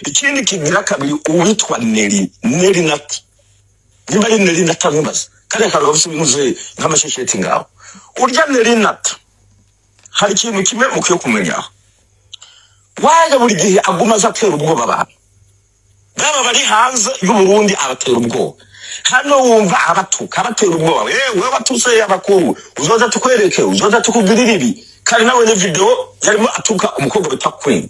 Ikindi kigira kabiri, uwitwa Neri, Neri Nati, nimba ari Neri Nata, ntubaze kariya kantu gafise ibintu nk'amashesheti ngaho. Urya Neri Nata, hari ikintu kimwe mukwiye kumenya: waje buri gihe aguma aza atera ubwoba abantu, baba bari hanze y'Uburundi, abatera ubwoba hano, wumva abatuka, abatera ubwoba: "Wewe watuse abakuru, uzoza tukwereke, uzoza tukugirira ibi." Kandi nawe ni video yarimo atuka umukobwa bita Queen.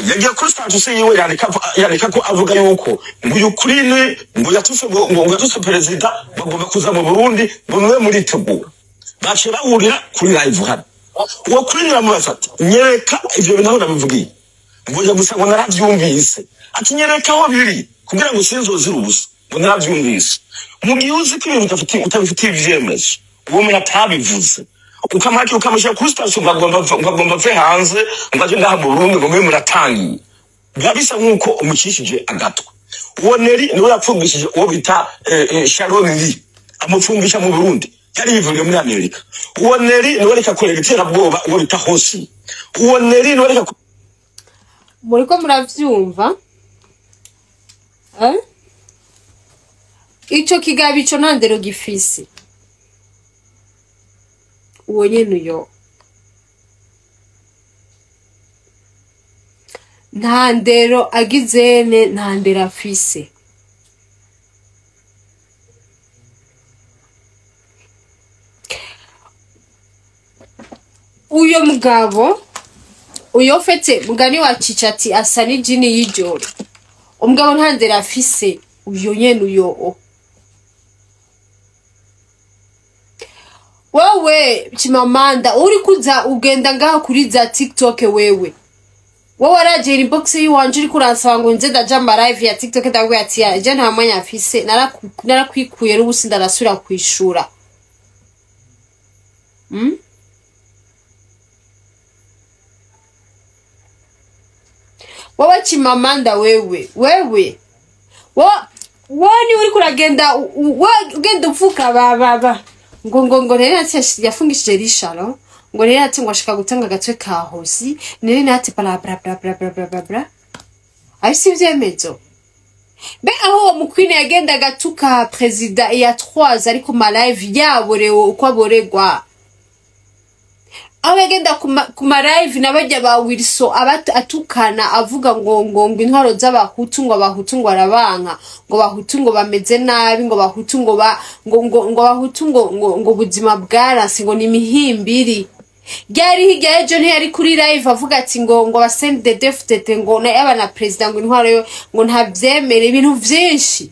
Yagiye kuri status yiwe yandika ko avuga yuko ngo uyu Queen ngo yatuse, ngo yatuse perezida, bagomba kuza mu Burundi, ngo mwe muritegura. Baciye bahurira kuri live hano, uwo Queen aramubaza ati: "Nyereka ivyo bintu aho nabivugiye." Ngo njya gusa ngo naravyumvise. Ati: "Nyereka aho biri kugira ngo sinzozira ubusa." Ngo naravyumvise. Mu gihe uzi ko ibintu utabifitiye ivyemezo, uwo muntu atabivuze, ukamwakira ukamushyira kuri sitasiyo, ngo agomba ave hanze, ngo aje ngaha mu Burundi, ngo mube muratangiye, biba bisa nk'uko umukishije agatwe. Uwo Neri niwe yapfungishije uwo bita Sharon Lee, amupfungisha mu Burundi, yari yivuriye muri Amerika. Uwo Neri niwe ariko akorera iterabwoba uwo bita Hosi. Uwo Neri niwe ariko Muriko muravyumva, eh? Ico kigabo ico nta ndero gifise. Uwo nyene uyo nta ndero agizene, nta ndero afise. Uyo mugabo uyo fete mugani wa Cica ati asa n'ijini y'ijoro. Umugabo nta ndero afise, uyo nyene uyo. Wewe Chimamanda, uri kuza ugenda ngaha kuri za TikTok, wewe wowe waragera inbox yiwanje, uriko uransaba ngo nze ndaja ama live ya TikTok. Ndabwira ati: "Ya, je nta mwanya mfise." Narakwikuye n'ubu sindarasubira kwishura. Wowe Chimamanda, wewe wowe ni uriko uragenda ugenda uvuga ba ba ba ngo rero ati yafungishije Risharo, ngo rero ati ngo ashaka gutanga agatwe ka Hosi nere ati bla bla bla bla bla bla bla bla. Ayo si ivyemezo. Mbe aho uwo mukwine yagenda agatuka perezida iya 3 ari ku ma live, yaborewe uko aboregwa, aho yagenda ku ma live n'abajya ba Wilson, atukana avuga ngo intwaro z'abahutu, ngo abahutu ngo arabanka, ngo abahutu ngo bameze nabi, ngo abahutu ngo ba ngo ngo ngo abahutu ngo ubuzima bwaranse, ngo ni imihimbiri. Ryari hirya y'ejo ntiyari kuri live avuga ati ngo ba CNDD-FDD, ngo na yaba na perezida, ngo intwaro yo ngo ntavyemere, ibintu vyinshi.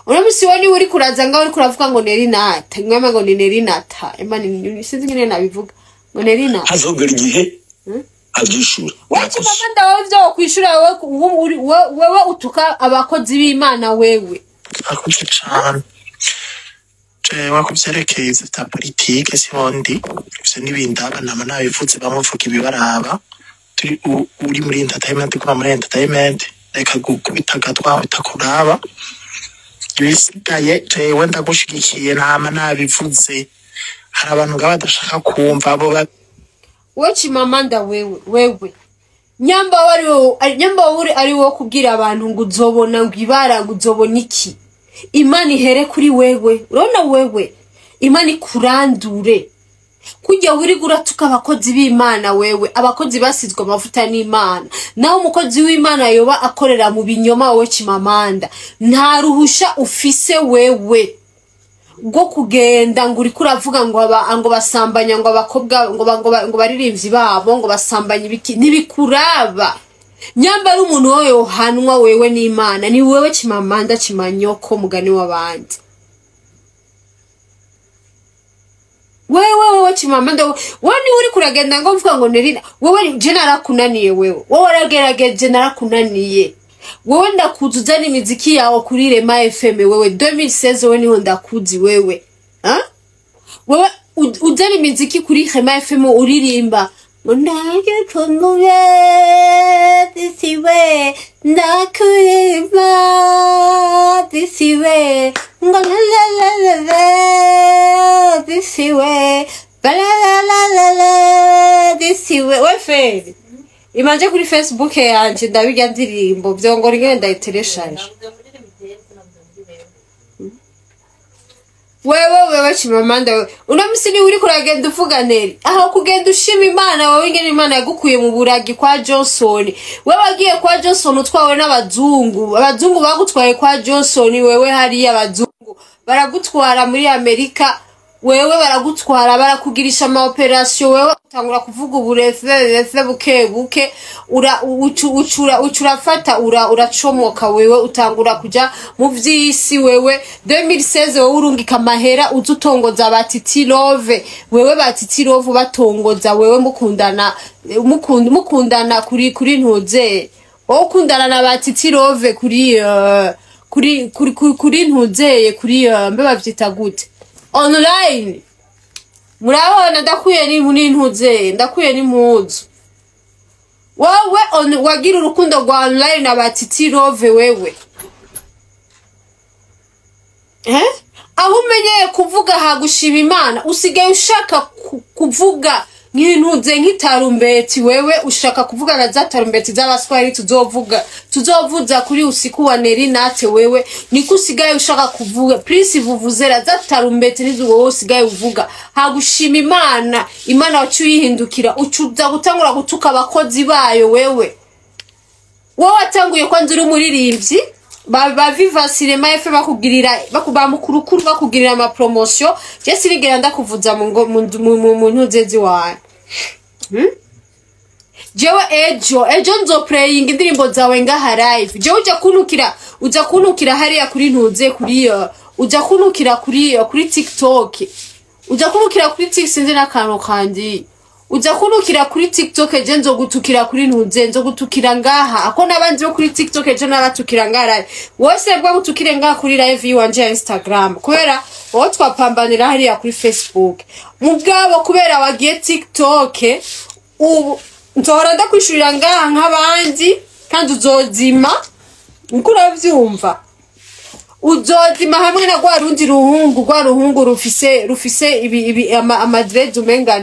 Uno musi we niwe uriko uraza ngaho, uriko uravuga ngo Nerinata mwema, ngo ni Nerinata Imana sinzi ingene nabivuga, ngo Nerinata. Hazogera igihe avyishura. Wewe Murakoze. Chimamanda, wewe ivyo wokwishura wewe, wewe utuka abakozi b'Imana wewe. Murakoze cane. Jewe kuvyerekeye ivyo vya politike siho ndi, ivyo ntibindaba, nama nabivuze. Bamwe bavuga ibibaraba. Turi uri muri entertainment, kuba muri entertainment, reka gukubita agatwa bitakuraba. Ibisigaye jewe ndagushigikiye, nama nabivuze. Hari abantu ngaba badashaka kumva abo Wewe Chimamanda, wewe nyamba wari wowe, nyamba uri ari wowe kubwira abantu ngo uzobona, ngo ibara, ngo uzobona iki. Imana ihere kuri wewe. Urabona wewe, Imana ikurandure kujya wirirwa uratuka abakozi b'Imana wewe, abakozi basizwe amavuta n'Imana. Naho umukozi w'Imana yoba akorera mu binyoma, wowe Chimamanda nta ruhusha ufise wewe rwo kugenda ngo uriko uravuga ngo aba ngo basambanya, ngo abakobwa, ngo baririmbyi babo ngo basambanya ibiki. Ntibikuraba. Nyamba ari umuntu wowe yohanwa wewe n'Imana, ni wewe Chimamanda, Chimanyoko mugani w'abandi. Wewe Chimamanda, wewe ni uri kuragenda ngo mvuga ngo Nerina. Wewe je narakunaniye, wewe wowe waragerageje, narakunaniye wewe. Ndakuzi uzana imiziki yawe kuri Rema FM wewe 2016, wewe niho ndakuzi wewe, ha? Wewe uzana imiziki kuri Rema FM, uririmba ngo ndagukumbuye disiwe, ndakurima disiwe, ngo la la la la la disiwe, ba la la la la la disiwe. We feri Imanje kuri Facebook yanje ndabirya ndirimbo vyongora ingene ndayitereshaje. Wewe Chimamanda wewe. Uno musi ni uriko uragenda uvuga Neri. Aho kugenda ushima Imana wowe ingene Imana yagukuye mu buragi kwa Johnson. Wewe wagiye kwa Johnson utwawe n'abazungu. Abazungu bagutwaye kwa Johnson, wewe hariya abazungu baragutwara muri Amerika. Wewe baragutwara barakugirisha ama operation, wewe utangura kuvuga uburefe buke buke, ura ucura ucurafata uracomoka, wewe utangura kuja mu vy'isi. Wewe 2016 wewe urungika amahera uza utongoza ba Titi Love, wewe ba Titi Love batongoza wewe, mukundana mukundana kuri ntuze, wowe ukundana na ba Titi Love kuri kuri kuri kuri ntuzeye kuri mbe bavyita gute online. Murabona ndakuye ni ntuze, ndakuye n'impuzu. Wowe wagira urukundo rwa online na ba Titi Love wewe. Aho umenyeye kuvuga hagushima Imana, usigaye ushaka kuvuga nk'intuze nk'itarumbeti. Wewe ushaka kuvuga na za tarumbeti z'abaswahili tuzovuga tuzovuza kuri usiku wa Neri nate. Wewe niko usigaye ushaka kuvuga Prince vuvuzera za tarumbeti nizo wowe usigaye uvuga hagushima Imana. Imana wacu yihindukira ucuza gutangura gutuka abakozi bayo. Wewe wowe watanguye kwanza uri umuririmbyi ba Viva Cinema F bakugirira bakuba mukurukuru bakugirira ama promotion. Je sinigera ndakuvuza mu ntuze ziwawe. Jewe ejo nzo praying indirimbo zawe ngaha live. Jewe uja kunukira hariya kuri ntuze kuri uja kunukira kuri TikTok, uja kunukira kuri TikTok, sinzi n'akantu kandi uja kunukira kuri TikTok. Ejo nzo gutukira kuri ntuze, nzo gutukira ngaha ako n'abandi bo kuri TikTok, ejo nabatukira ngaha live. Wose bwa gutukire ngaha kuri live yiwanje ya Instagram, kubera wowe twapambanira hariya kuri Facebook mugabo kubera wagiye TikTok ubu nzohora ndakwishurira ngaha nk'abandi, kandi uzozima nkuko uravyumva, uzozima hamwe na rwa rundi ruhungu, rwa ruhungu rufise ibi ama dreads umenga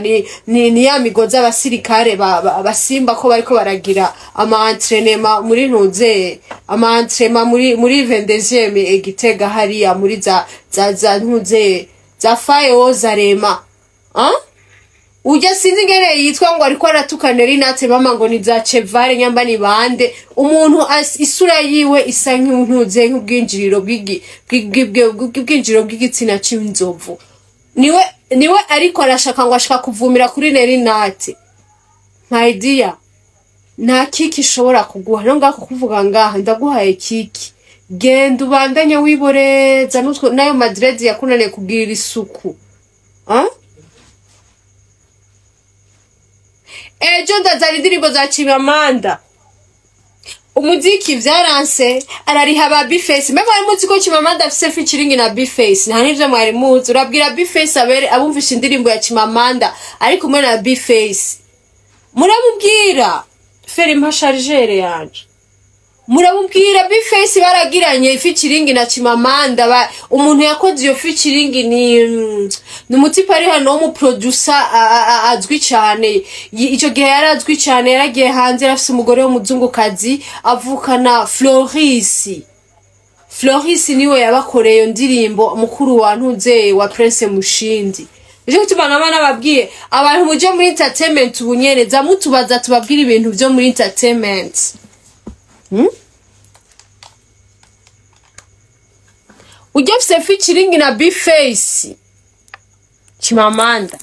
ni ya migozi abasirikare abasimba ko bariko baragira ama entraînement muri ntuze, ama entraînement muri 22e Gitega hariya muri za ntuze za Fayo Zarema. Ujya sinzi ingene yitwa ngo ariko aratuka Neri nate mama ngo ni za Chevare nyamba ni bande. Umuntu isura yiwe isa nk'intuze nk'ubwinjiriro bw'ibwinjiriro bw'igitsina c'inzovu. Niwe ariko arashaka ngo ashaka kuvumira kuri Neri nate. My dear, nta kiki ishobora kuguha no ngako kuvuga ngaha ndaguhaye kiki. Genda ubandanye wiboreza n'utwo nayo Madrid yakunaniye kugirira isuku. Ejo ndazana indirimbo za Chimamanda. Umuziki vyaranse arariha ba Bface. Mbe mwari muzi ko Chimamanda afise featuring na Bface? Nta nivyo mwari muzi. Urabwira Bface abere abumvisha indirimbo ya Chimamanda ari kumwe na Bface. Muramubwira feri mpa chargeur yanje. Muramubwira Bface baragiranye featuring na Chimamanda. Umuntu yakoze iyo featuring ni umutipe ari hano w'umu producer azwi cyane. Ico gihe yarazwi cyane, yaragiye hanze, yarafise umugore w'umuzungukazi avukana Floris. Floris niwe yabakoreye iyo ndirimbo, mukuru wa ntuze wa Prince Mushindi. Ejo gutuma naba nababwiye abantu muje muri entertainment ubunyene za mutubaza tubabwira ibintu byo muri entertainment. Ujya ufise featuring na Bface Chimamanda.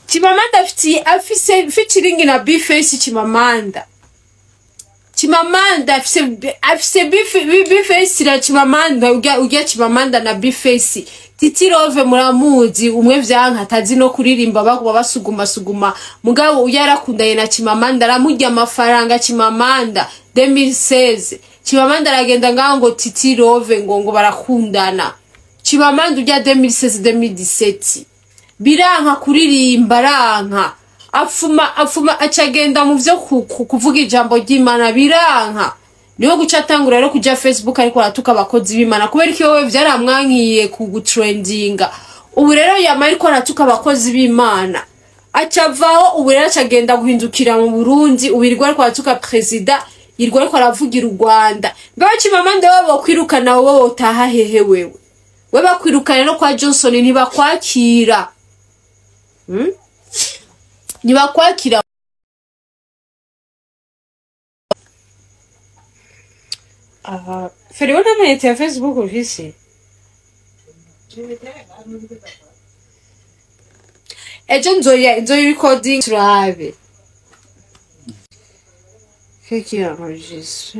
Chimamanda afise featuring na Bface Chimamanda. Chimamanda afise Bface na Chimamanda, ujya Chimamanda na Bface. Titi Love muramuzi umwe vyanka atazi no kuririmba bakuba basuguma suguma, mugabo yarakundanye na Chimamanda aramurya amafaranga Chimamanda 2016. Chimamanda aragenda ngaho ngo Titi Love ngo barakundana. Chimamanda ujya 2016 2017 biranka kuririmba, aranka afuma acagenda mu vyo kuvuga ijambo ry'Imana biranka. Niwe guca atangura rero kuja Facebook ariko aratuka abakozi b'Imana kubera iki wowe vyaramwankiye kugutrendinga. Ubu rero yama ariko aratuka abakozi b'Imana. Acavaho ubu rero acagenda guhindukira mu Burundi, ubirirwa ariko aratuka president, yirwa ariko aravugira u Rwanda. Mbe Chimamanda wewe bokwirukana wowe wotaha hehe wewe? We bakwirukana no kwa Johnson ntibakwakira. Ntibakwakira. Aha, Feri wona mayete ya Facebook ufise? Ejo nzoya nzoya recording turabe. Qu'est-ce qui enregistre?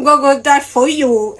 Go that for you.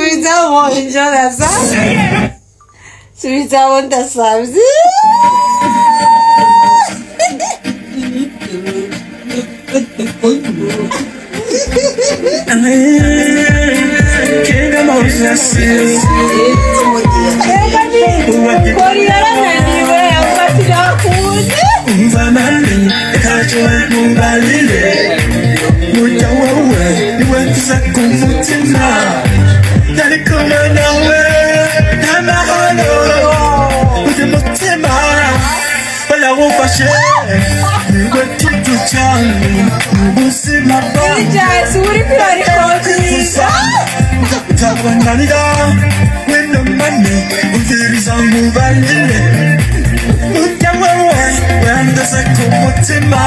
Subizaho Jonathan, subizaho, ndasabye. Kori yarananiwe, avuga ati nakunze. Umva mami, ntacyo mubalile. Burya wowe niwe tuza ku mutima. Ntari kumwe nawe nta mahoro. Uyu mutima barawufashe, niwe kintu cyane mu buzima bwanjye. Jasi uri kurarikodinga. Nzabananira wino mami, umviriza mubalile. Burya wowe wandeze ku mutima.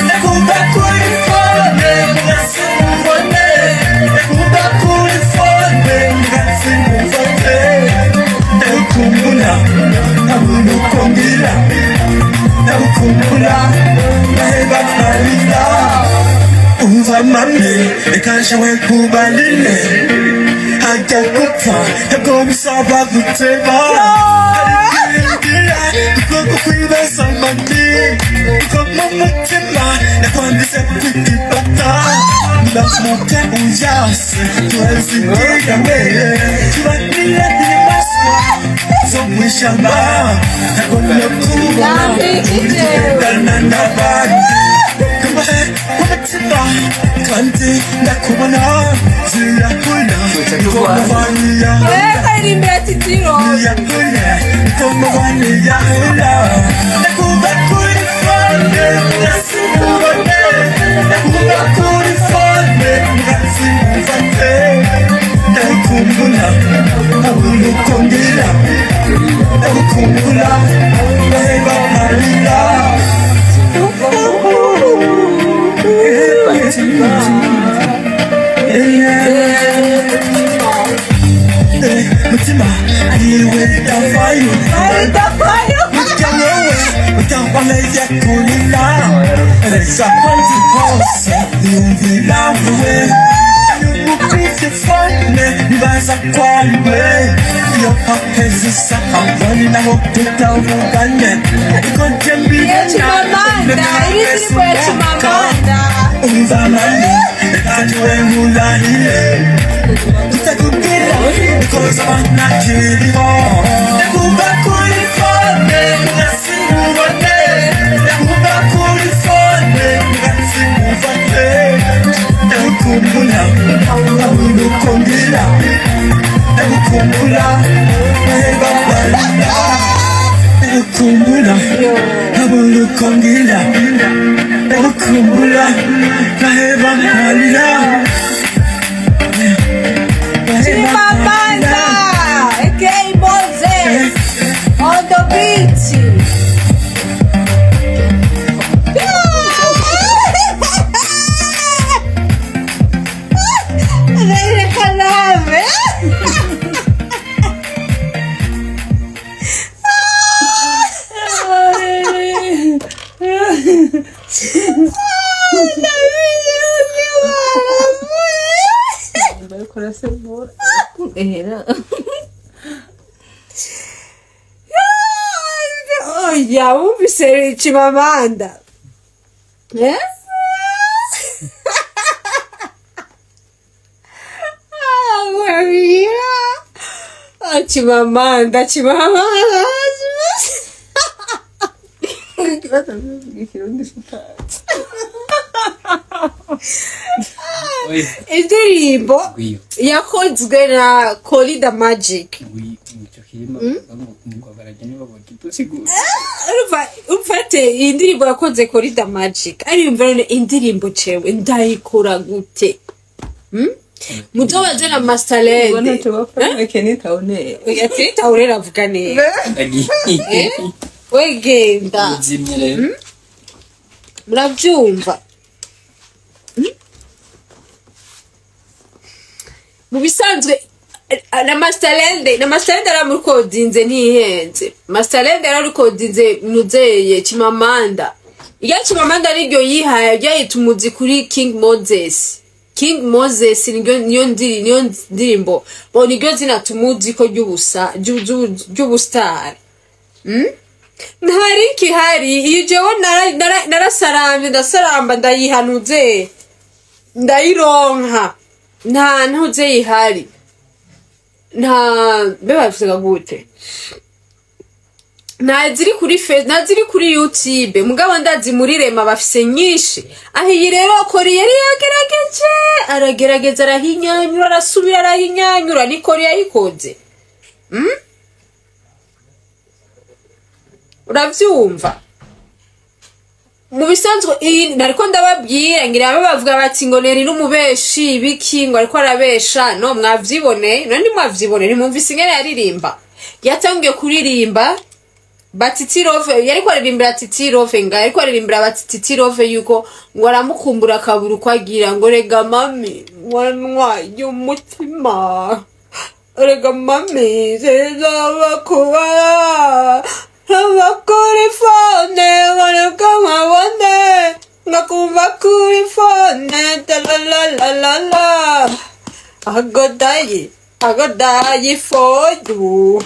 Ndakumva kuri phone ngasimubone, ndakumva kuri phone ngasimufate. Ndagukumbura nkabura uko ngira, ndagukumbura ndaheba nkarira. Umva mami, reka nshawe kubalile. Hajya gupfa ntabwo bisaba guteba. Kuko kukwibaza mami, kuko mu mutima nakwanditse kwitibata. Ndamuka uyase turazibwira we, tubanira inyamaswa zo mu ishyamba. Ntabwo nakubona ugendana n'abandi. Kubahe umutima kandi ndakubona zirahura ngomabaniya. Karirimbira titiro. Ndakumva kuri phone ngasimubone, ndakumva kuri phone ngasimufate. Ndagukumbura nkabura uko ngira, ndagukumbura ndaheba nkarira. Mutima ariwe ndavayo. Ndafayo. Burya wowe utangwameye kurira, erega kandi hose yumvira wowe. Yumvise phone nibaza kwawe, iyo haheze isaha mbona naho tutavuganye. Ariko njye Ya Chimamanda, iri ndirimbo ya Chimamanda. Umva mami, reka tuwe nkuranire. Tutakubwira because ntakiriho. Ndakumva kuri phone ngasimubone, ndakumva kuri phone ngasimufate. Ndagukumbura nkabura uko ngira, ndagukumbura ndaheba nkarira. Ndagukumbura nkabura uko ngira, ndagukumbura ndaheba nkarira. Chimamanda, aka Moses, on the beat. Reka nawe. Ehera. Oya, wumvise Chimamanda? Eh? Ah, Maria. Ah, Chimamanda, Chimamanda. Ikibazo mvuga ikirundi tutazi. Indirimbo Gwiyo. yakozwe na Colida Magic. Icyo kirimo ngo barajya nibavuga itusigura. Urumva, umfate iyi ndirimbo yakoze Colida Magic, ariyumva none indirimbo cewe ndayikora gute? Hmm? Muzobaze na Ubwo Masterland. ntacyo bapfa Kenita une. Oya, Kenita urera avuga neza. Ndagiye. Wegenda. Uzimye rero. Murabyumva? Mu bisanzwe na Masterland, na Masterland yaramukodinze, ntihenze. Masterland yaramukodinze muzeye Chimamanda. Irya Chimamanda ariryo yihaye ryayita umuzi kuri King Moses. King Moses niyo ndirimbo bo niryo zina tumuzi ko ry'ubusa ry'ubustar. Ntari kihari iyo jewe narasaramye ndasaramba ndayihanuze ndayironka nta ntuze yihari nta bebavuga gute nta ziri kuri face nta ziri kuri YouTube mugabo ndazi muri rema bafise nyinshi. Aho iyi rero Kori yari yagerageje aragerageza arahinyanyura arasubira arahinyanyura ni Kori yayikoze. Uravyumva mu bisanzwe iyi nariko ndababwira ngira babavuga bati ngo neri n'umubeshi ibiki ngo ariko arabesha. No mwavyibone none mwavyibone nimumvise ingene yaririmba. Yatangiye kuririmba Batitirove yariko aririmbira Titirove nga yariko aririmbira Batitirove yuko ngo aramukumbura akabura uko agira ngo rega mami wanwa y'umutima rega mami zezabakuba kuri fone wareka nkabone ngakumva kuri fone la agodayi for you.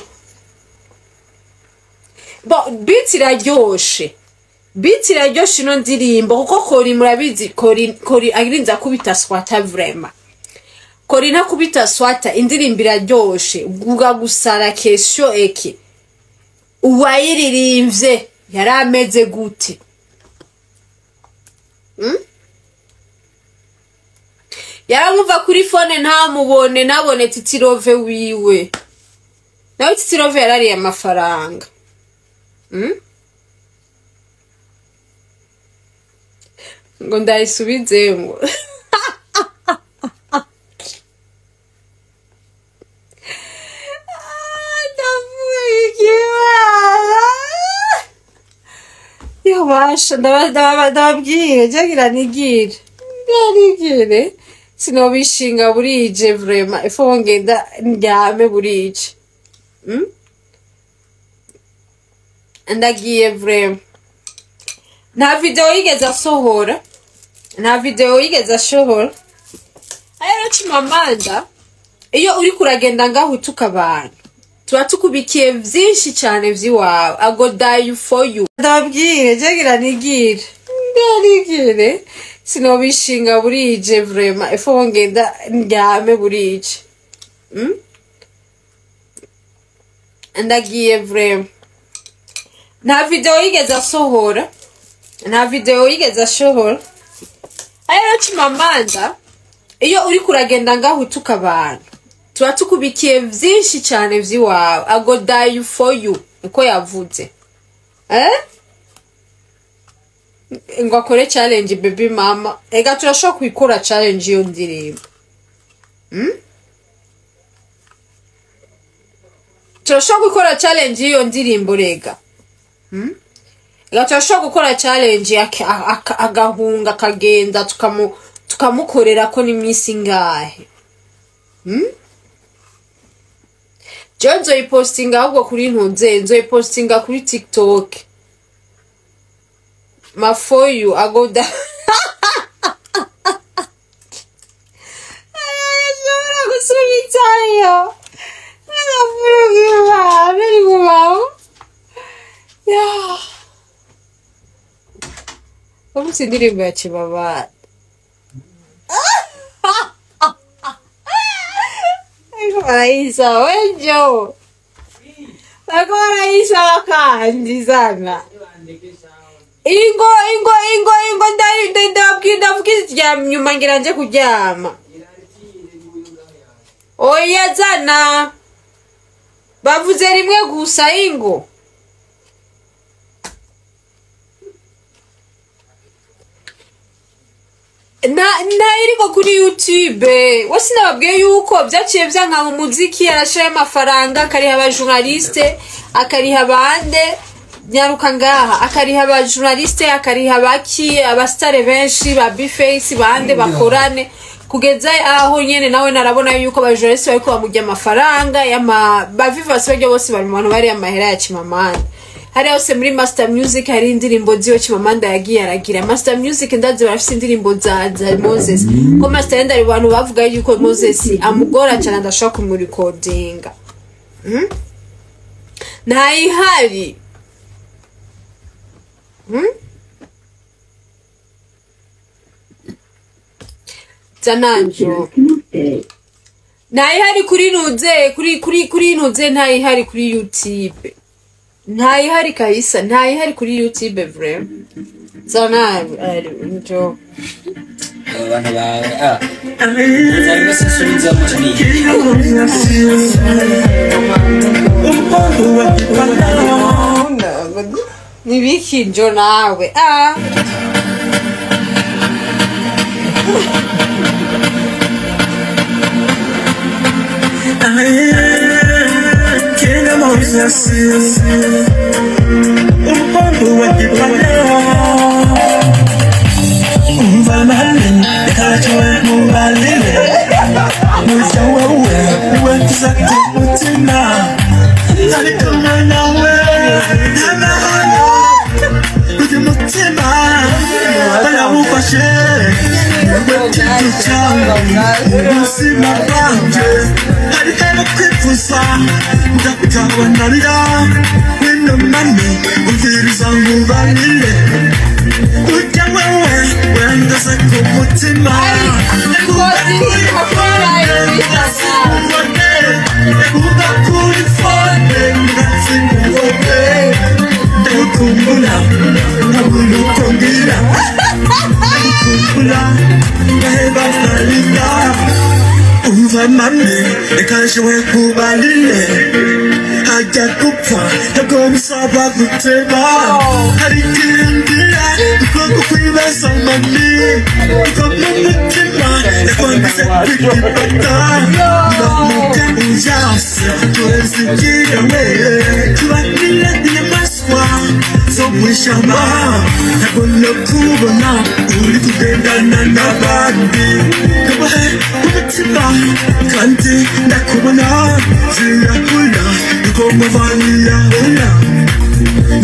Bon, beat iraryoshe ino ndirimbo kuko Kori murabizi Kori agirinza kubita swata vraiment. Kori ntakubita swata indirimbo iraryoshe guga gusara kesho eke uwayiririmbye yarameze gute? Yaramumva kuri fone ntamubone nabone Titirove wiwe. Nawe Titirove yarariye amafaranga. Ngo ndayisubize ngo yabasha ndababwire jagira nigire sinobishinga burije vraiment ifo ngenda ndyame burije. Ndagiye vraiment nta video yigeze asohora Ayo Chimamanda iyo uri kuragenda ngaho utuka abantu tuba tukubikiye vyinshi cyane vyiwawe. I go die for you. Ndababwire jagira nigire sinobishinga burije vraiment ifo ngenda ndyame burije. Ndagiye vraiment nta video yigeze asohora Ayo Chimamanda iyo uri kuragenda ngaho utuka abantu tuba tukubikiye vyinshi cyane vyiwawe. I go die for you uko yavuze. Ngo akore challenge baby mama ega turashobora kuyikora challenge iyo ndirimbo. Turashobora gukora challenge iyo ndirimbo rega. Ega turashobora gukora challenge agahunga akagenda tukamukorera ko ni misi ngahe. Jewe nzoyipostinga ahubwo kuri ntunze nzoyipostinga kuri TikTok. Ma for you agoda. Ashobora gusubizayo. Vamos indirimbo ya Chimamanda. Barayisaba wejo. Bariko barayisaba kandi sana. Ingo ingo ingo ingo ndabwira ndavuga nyuma ngira nje kuryama. Oya zana. Bavuze rimwe gusa ingo. Na iriko kuri YouTube. Wasi nababwiye yuko byaciye byanka mu muziki arashira amafaranga akariha aba journaliste akariha bande nyaruka ngaha akariha aba journaliste akariha baki abastare benshi ba Bface bande bakorane kugeza aho nyene nawe narabona yuko aba journaliste bariko bamujya amafaranga y'ama ba Vivas bajya bose bari mu bantu bari amahera ya Chimamanda. Hariya hose muri Master Music hari indirimbo ziwe Chimamanda yagiye aragira. Master Music ndazi barafise indirimbo za Moses, ko Master yenda ari bantu bavuga yuko Moses amugora cyane, adashobora kumurikodinga. Ntayihari. Zananjo ntayihari kuri nuze, kuri nuze, ntayihari kuri YouTube, ntayihari kabisa, ntayihari kuri YouTube vraiment. Zananjo. Aba bantu bawe ah zarimo sinsubiza mu Nibiki njo nawe ah. Ubuzima bwanjye hari kwifuza ndakabonanira wino mami umviriza nkubanire ujya wewe wendeze ku mutima. Ndakuba kuri phone ngasimubone, ndakukumbura nkabura uko ngira, ndakukumbura ngaheba nkarira. Umva mami reka nshoboye kubarire hajya gupfa ntabwo bisaba guteba, hari ikirindira kuko kwibaza mami kuko mu mutima yakwanditse kwigipata ndamuka ujase tuzigira we tubanire inyamaswa zo mu ishyamba, ntabwo no kubona uri kugendana n'abandi kabahe umutima kandi ndakubona zirahura niko muvaniya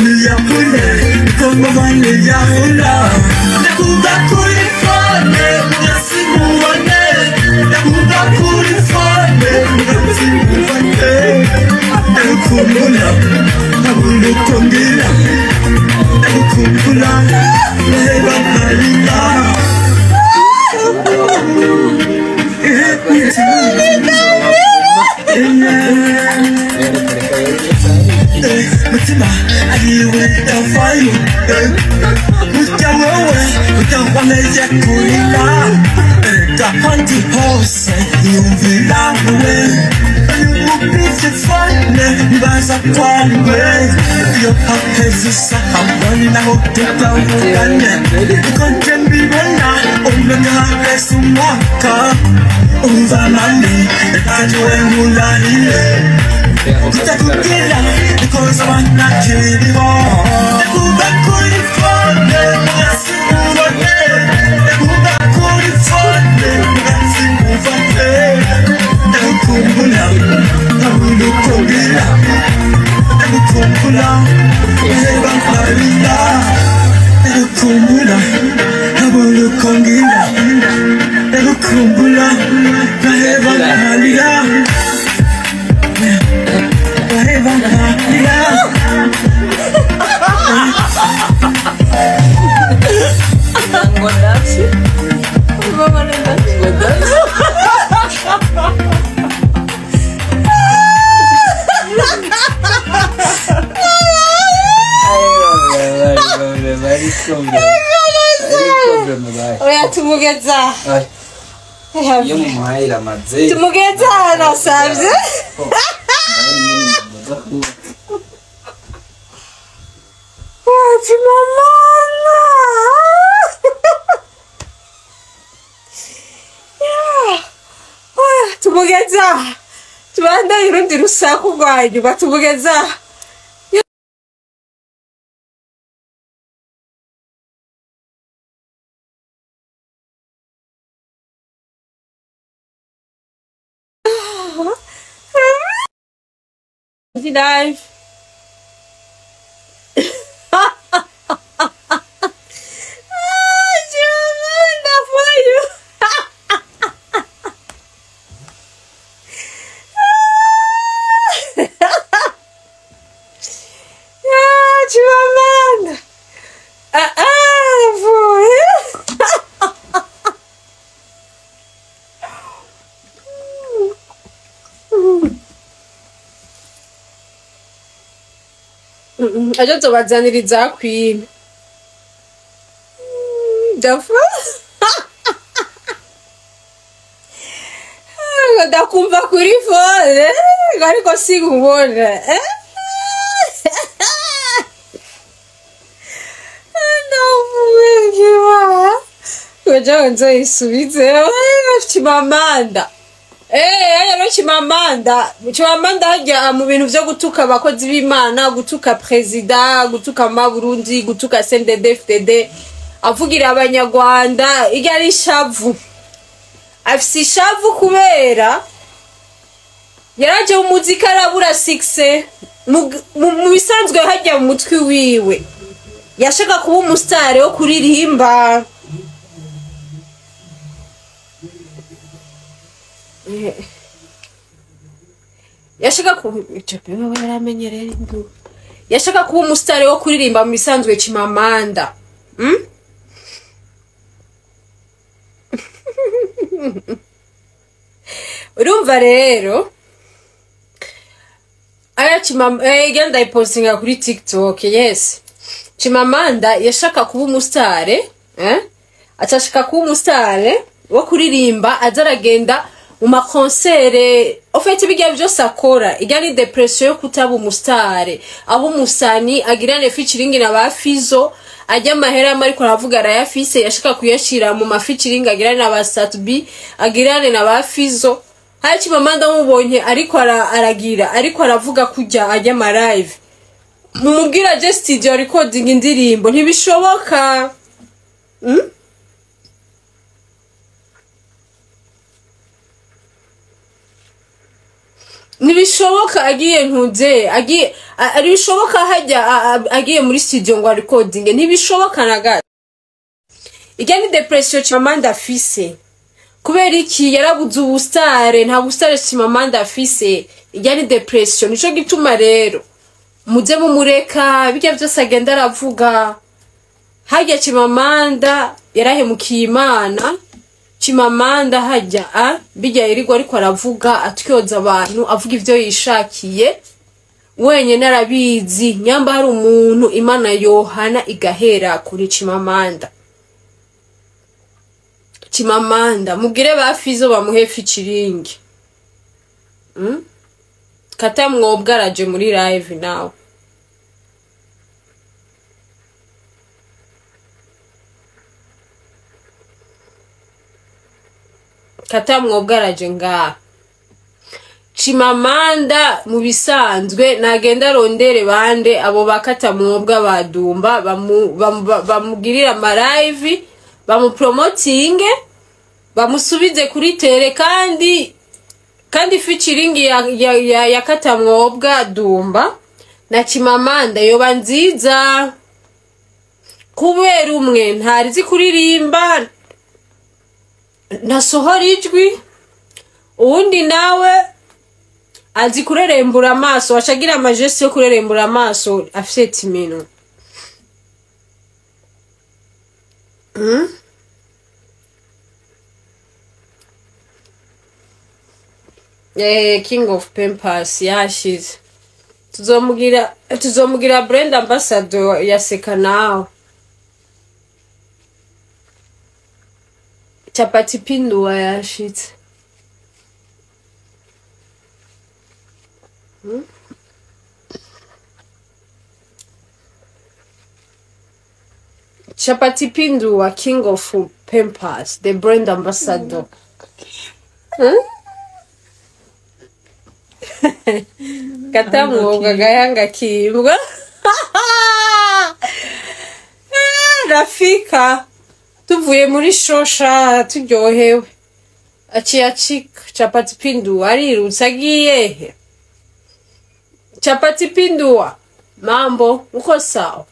niyahura niko muvaniya. Ndakuba kuri phone ngasimubone, ndakuba kuri phone ngasimubone, ndakukumbura nkabura uko ngira, ndakukumbura ngaheba nkarira. Mutima ariwe ndavayo burya wowe utangwaneye kurira, erega ahandi hose yumvira wowe umubivye fone nibaza kwariwe iyo haheze isaha mbona naho tutavuganye uko nje mbibona umenga haheze umwaka. Umva mami reka njewe nkubarire ndakubwira because abana kiriho, ndakuba kuri phone ngasimubone, ndakuba kuri phone ngasimubone, ndakukumbura nkabura uko ngira, ndakukumbura ngaheba nkarira, ndakukumbura nkabura uko ngira, ndakukumbura ngaheba nkarira, ngaheba nkarira. Ngo ndavye mama ndavye ngo ndavye. Oya tumugeza. Iyo mumuhaye iramaze. Tumugeza nasavye. Chimamanda. Oya tumugeza. Tubandanye urundi rusaku rwanyuma tumugeza. Live. Ejo nzobazanira iza Queen. Ndafa ndakumva kuri phone ariko sinkubona. Ndavuga kugira nzoyisubize Chimamanda. Rero Chimamanda, Chimamanda hajya mu bintu vyo gutuka abakozi b'Imana, gutuka president, gutuka Maburundi, gutuka CNDD-FDD, avugira abanyarwanda, iryo ari ishavu. Afise ishavu kubera yaraje mu muzika arabura 6 mu bisanzwe hajya mu mutwe wiwe. Yashaka kuba umusitari wo kuririmba. Yashaka kuba yashaka kuba umusitari wo kuririmba mu bisanzwe Chimamanda. Urumva rero aya Chimamanda genda ipostinga kuri TikTok. Yes, Chimamanda yashaka kuba umusitari, atashaka kuba umusitari wo kuririmba, azaragenda mu makonsere. Ofete bijya byose akora ijya ni depression yo kutaba umusitari, aho umusani agirane featuring na ba Fizo, ajya amahera ariko aravuga arayafise, yashaka kuyashira mu ma featuring agirane na ba Satbi, agirane na ba Fizo. Hari Chimamanda mubonye ariko aragira ariko aravuga kujya ajya ama live, mumubwira je studio recording indirimbo ntibishoboka. Ntibishoboka agiye ntuze agiye ari bishoboka hajya agiye muri studio ngo recording ntibishoboka na gato. Ijya ni depression Chimamanda afise. Kubera iki? Yarabuze ubusitare, nta busitare Chimamanda afise. Ijya ni depression. Nico gituma rero muze mumureka bijya byose agenda aravuga. Hajya Chimamanda yarahemukiye Imana. Chimamanda hajya bijya yirirwa ariko aravuga atyoza abantu, avuga ivyo yishakiye wenyene arabizi. Nyamba hari umuntu Imana yohana igahera kuri Chimamanda. Chimamanda mugire ba Fizo bamuhe featuring. Kata mwobwa araje muri live now. Kata mwobwa araje nga Chimamanda mu bisanzwe nagenda rondere bande abo bakata mwobwa badumba bamugirira ama live, bamupromotinge, bamusubize kuri tere, kandi featuring ya kata mwobwa dumba na Chimamanda yoba nziza. Kubera umwe ntarizi kuririmba ntasohora ijwi, uwundi nawe azi kurerembura amaso, acagira amajesi yo kurerembura amaso afite imino. King of Pampers yashize. Tuzomugira brand ambassador ya Seka nawe. Chapati pindua yashitse. Chapati pindua, King of Pampers, the brand ambassador. Katamuoga gayanga kimbwa. Rafika tuvuye muri shosha turyohewe. Aciye acika Chapati pindua arirutse agiye he? Chapati pindua, mambo uko sawa?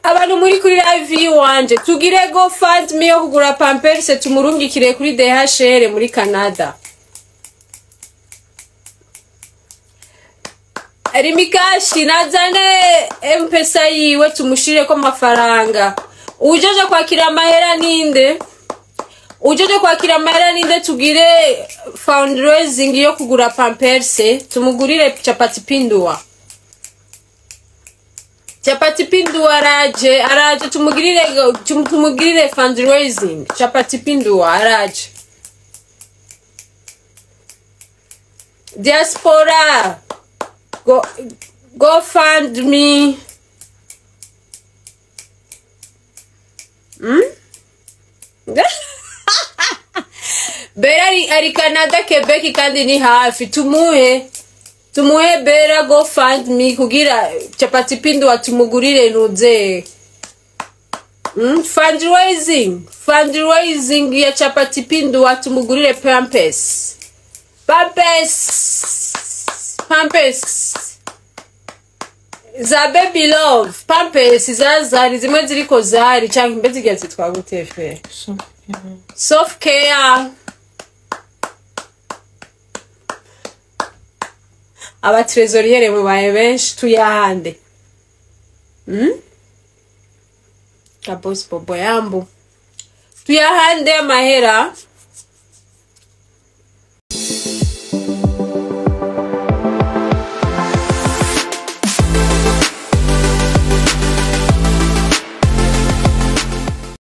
Abantu muri kuri live wanje tugire go fund me yo kugura Pampers tumurungikire kuri DHL muri Canada. Rimikashi nazane M-Pesa yiwe tumushire ko mafaranga. Ujeje kwakira amahera ninde? Ujeje kwakira amahera ninde tugire fundraising yo kugura Pampers tumugurire Chapati pindua. Chapati Pindua araje, araje tumugirire, tumugirire fundraising. Chapati Pindua araje. Diaspora, go, go fund me. Bera ari Canada, Quebec kandi ni hafi. Tumuhe, tumuhe Bera go fund me kugira Chapati Pindua tumugurire nuze. Fundraising, fundraising ya Chapati Pindua tumugurire Pampers. Pampers, Pampers za Baby Love, Pampers za zari zimwe ziriko zari canke mbe zigira zitwa gute fe? Soft care. Abatrezoriere mubaye benshi tuyahande. Kabos bobo yambu. Tuyahande amahera.